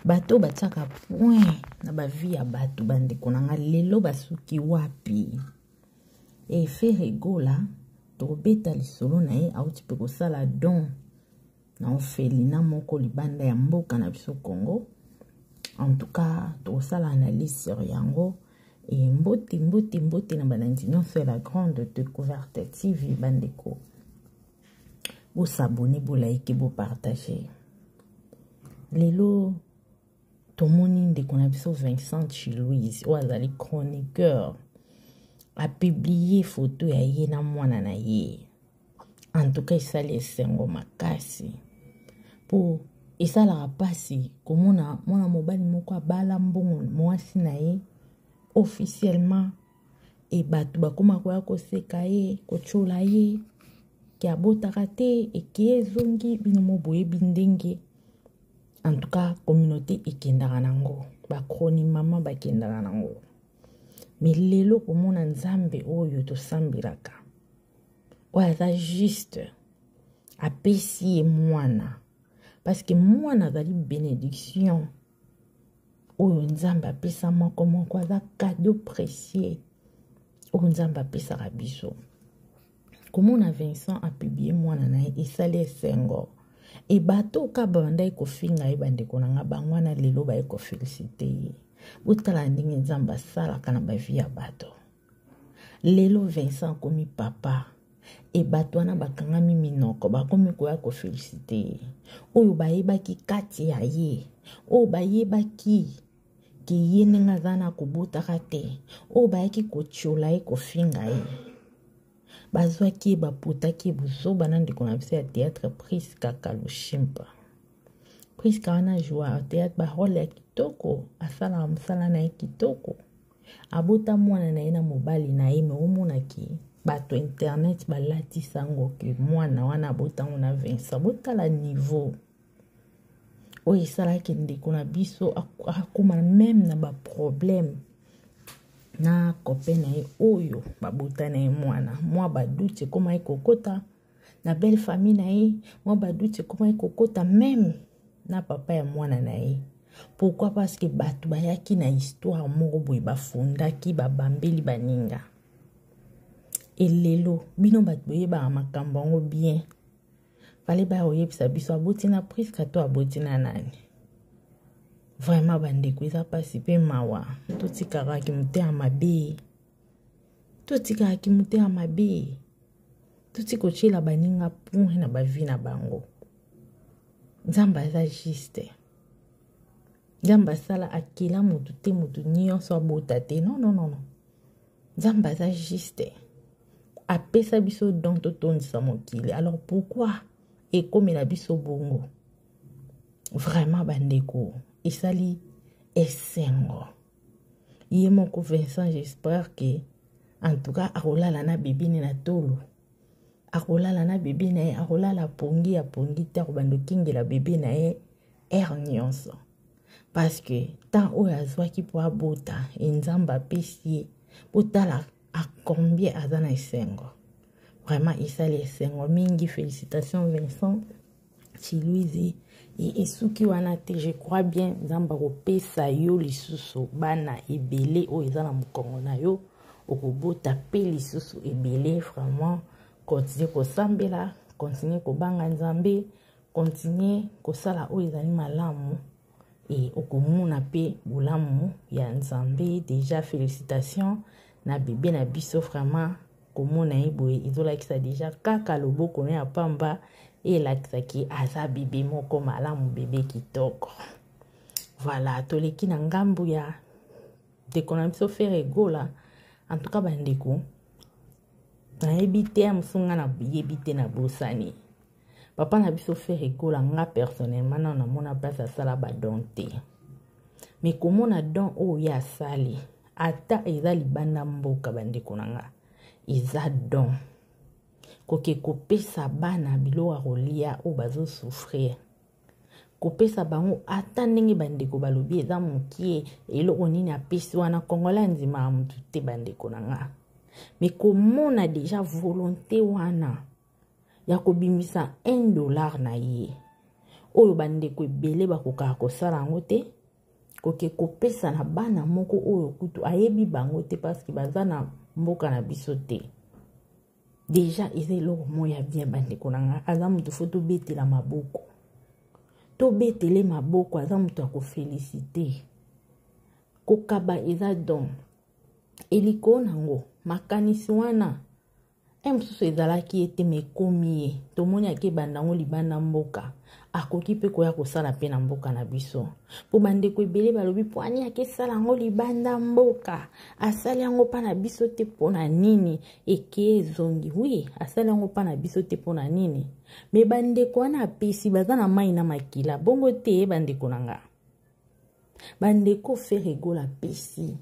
Bato oyo batiaka point na bavie ya bato, bandeko na nga, lelo basuki wapi? E Ferre Gola, tokobeta lisolo na ye, auti mpe kosala don na orphelinat moko libanda ya mboka na biso Congo. En tout cas, tokosala analyse sur yango. E mbote, mbote, mbote na balandi nyonso ya La Grande Découverte TV. Bandeko, bosabone, bolaike, bopartage. Lelo tomoni ndeko na biso Vincent Chilouise, oyo azali chroniqueur, apublie foto ya ye na mwana na ye. En tout cas, esali esengo makasi, mpo esalaka mpasi komona mwana mobali moko abala mbongo mwasi na ye officiellement, e bato bakóma koya koseka ye, kotyola ye ke abotaka te. Eke ezongi bino mo boyebi ndenge, en tout cas, communauté ekendaka nango, bachroni mama bakendaka nango. Me lelo komona Nzambe oyo tosambelaka, oyo aza juste, apesi ye mwana, parce que mwana azali bénédiction oyo Nzambe apesa moko moko, aza cadeau précieux oyo Nzambe apesaka biso. Komona Vincent apublie mwana na ye esali esengo. E bato ka babandaki kofinga ye, bandeko na nga, bango wana lelo baye koféliciter ye. Botala ndenge Nzambe asalaka na bavie ya bato. Lelo Vincent akomi papa, e bato wana bakangami minoko, bakomi koya koféliciter ye. Oyo bayebaki kati ya ye, oyo bayebaki ke ye ndenge aza na kobotaka te, oyo bayaki kotiola ye, kofinga ye, bazwaki ye, baputaki ye buzoba na ndeko na biso ya théâtre Priska Kalushimpa. Priska wana joua théâtre, barôle ya kitoko, asalaka mosala na ye kitoko. Abota mwana na ye na mobali na ye, me omonaki bato internet balatisa yango ke mwana wana abotango na Vincent. Botala niveau oyo esalaki ndeko na biso akóma même na baproblème na copain na ye oyo babota na ye mwana. Mwa badoutes ekomaki kokota na belle famille na ye, mwa badoutes ekomaki kokota même na papa ya mwana na ye. Pourquoi? Parce que bato bayaki na histoire moko boye, bafundaki, babambeli baninga. Elelo bino bato boyebaka makambo yango bien, fale baya koyebisa biso aboti na Priska to aboti na nani. Vraiment bandeko, eza mpasi mpe mawa. Totikakaki motema mabe, totikakaki motema mabe, totika kotiela baninga point na bavie na bango. Nzambe aza juste. Nzambe asala, akela motu te motu nyonso abota te. Non, non, non, non. Nzambe aza juste, apesa biso don totondisa mokili. Alors pourquoi ekomela biso bongo? Vraiment bandeko, esali esengo. Ye moko Vincent, j'espère que en tout cas akolala na bébé na tolo, akolala na bébé na ye, akolala pongi ya pongi te, akobanda okingela bébé na ye heure nyonso, parce que temps oyo azwaki mpo abota, e Nzambe apesi ye. Botala a combien aza na esengo. Vraiment esali esengo mingi. Félicitation Vincent Chiluizi. Esuki wana te, je crois bien Nzambe akopesa yo lisusu bana ebele oyo eza na mokongo na yo, okobota mpe lisusu ebele. Vraiment, continue kosambela, continue kobanga Nzambe, continue kosala oyo ezali malamu, e okomona mpe bolamu ya Nzambe. Déjà félicitation na bébé na biso. Vraiment, komona ye boye ezolakisa déjà kaka loboko na ya pamba elakisaki aza bébé moko malamu, bébé kitoko. Voilà, toleki na ngambu ya ndeko na biso Ferre Gola. En tout cas bandeko, nayebi te ya mosu, nga nayebi te, nabosani. Papa na biso Ferre Gola, nga personnellement nano namona place asala badon te, me komona don oyo ye asali, ata eza libanda mboka, bandeko na nga, eza don koke kopesa bana biloko ya kolia oyo bazosouffrir, kopesa bango ata ndenge bandeko balobi eza mokie. Eloko nini apesi wana? Kongola andimaka motu te, bandeko na nga, me komona déjà volonté wana ya kobimisa 1 dollar na ye oyo, bandeko ebele bakokaka kosala yango te. Koke kopesa na bana moko oyo kutu ayebi bango te parce baza na mboka na biso te. Deja eza eloko moko ya bien bandeko na ngai, aza moto fo tobetela maboko, tobetele maboko, aza moto ya kofelisite. Kokaba eza don eliko nango makanisi wana e mosusu ezalaki ye te, ma ekomi ye, tomoni ake ebanda yango libanda mboka, akoki mpe koya kosala mpe na mboka na biso. Mpo bandeko ebele balobi mpo ani akesala yango libanda mboka, asali yango mpa na biso te mpo na nini? Eke ezongi wi, asali yango mpa na biso te mpo na nini? Me bandeko wana apesi baza na mai na makila bongo te. Bandeko na nga, bandeko Ferre Gola apesi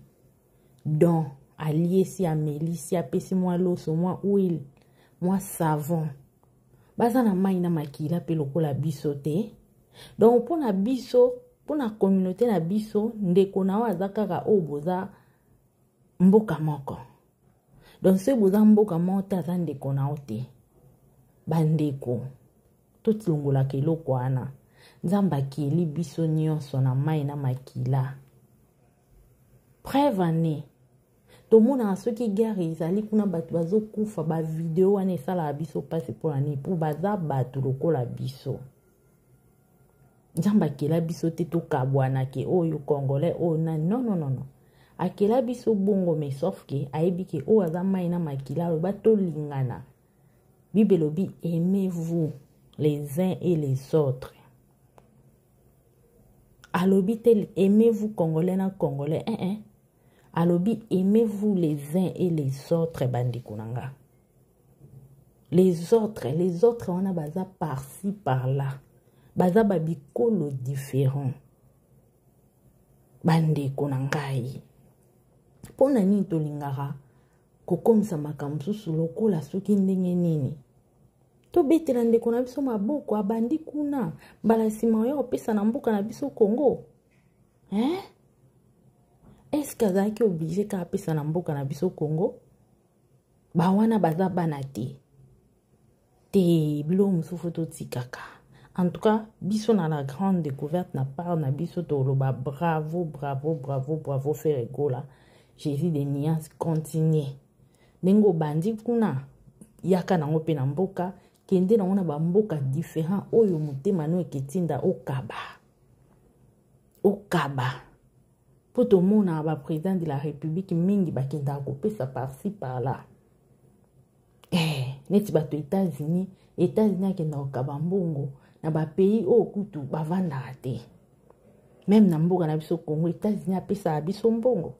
don, aliesi, amelisi, apesi mwa loso, mwa huile, mwa savon, baza na mai na makila mpe lokola biso te. Donc mpona biso, mpona communauté na biso, ndeko na oyo aza kaka oyo boza mboka moko. Donc soki boza mboka moko te, aza ndeko na yo te. Bandeko, totilongolaka eloko wana. Nzambe akeli biso nyonso na mai na makila. Preuve ane tomonaka soki guerre ezali kuna, bato bazokufa, bavideo wana esalaka biso mpasi. Mpona nini? Mpo baza bato lokola biso. Nzambe akela biso te tokabwana ke oyo congolais, oyo nani. Non, non, non, non, akela biso bongo, mais sauf ke ayebi ke oyo aza mai na makila. Aloba tolingana. Bible elobi: "Aimez-vous les uns et les autres." Alobi te "aimez-vous congolais na congolais", eh, eh. Alobi "aimez-vous les uns et les autres". Bandeko na nga, les autres, les autres wana baza par-ci par-là, baza babikolo différent. Bandeko na ngai, mpo na nini tolingaka kokomisa makambo mosusu lokola soki ndenge nini? Tobetela ndeko na biso maboko, abandi kuna, mbala nsima oya kopesa na mboka na biso Congo, hein? Est-ce azalaki obligé kaka apesa na mboka na biso Congo? Bawana baza bana te te. Biloko mosusu totikaka. En tout cas, biso na La Grande Découverte, na part na biso, toloba bravo, bravo, bravo, bravo Ferre Gola. Jésus de nuance, continue ndenge obandi kuna, yaka nango mpe na mboka, kende nango na bamboka différent oyo motema no eketinda okaba, okaba. Mpo tomonaka baprésident de la République mingi bakendaka kopesa par-ci par-là, neti bato États-Unis. États-Unis akendaka kokaba mbongo na bapays oyo kutu bavandaka te. Même na mboka na biso Congo, États-Unis apesaka biso mbongo.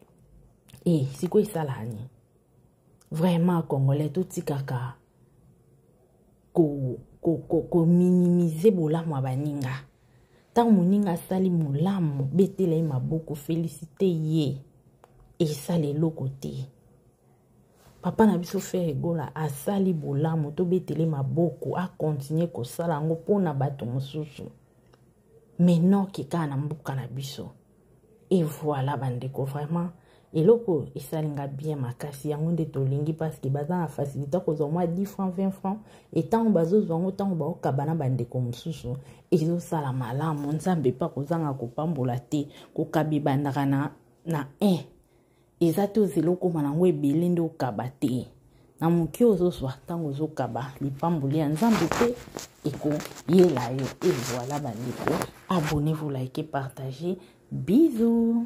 E sikoyo esalaka nini? Vraiment, congolais, totikaka kominimize ko, ko bolamu ya baninga. Ntango moninga asali molamu, betela ye maboko, félicite ye, esala eloko te. Papa na biso Ferre Gola asali bolamu, tobetele maboko, akontinue kosala yango mpona bato mosusu, mais noki kaka na mboka na biso. Et voilà bandeko, vraiment eloko esalinga bien makasi, yango nde tolingi, parce que baza na facilité kozwa mwa 10 francs, 20 francs, e ntango bazozwa yango, ntango baokaba na bandeko mosusu, ezosala malamu. Nzambe mpe kozanga kopambola te. Kokaba ebandaka na 1, eza te ozela okóma nango ebele nde okaba te. Na moke ozozwa, ntango ozokaba, lipamboli ya Nzambe mpe ekoyela yo. Et voilà bandeko, abonnez-vous, like, partagez, bisous.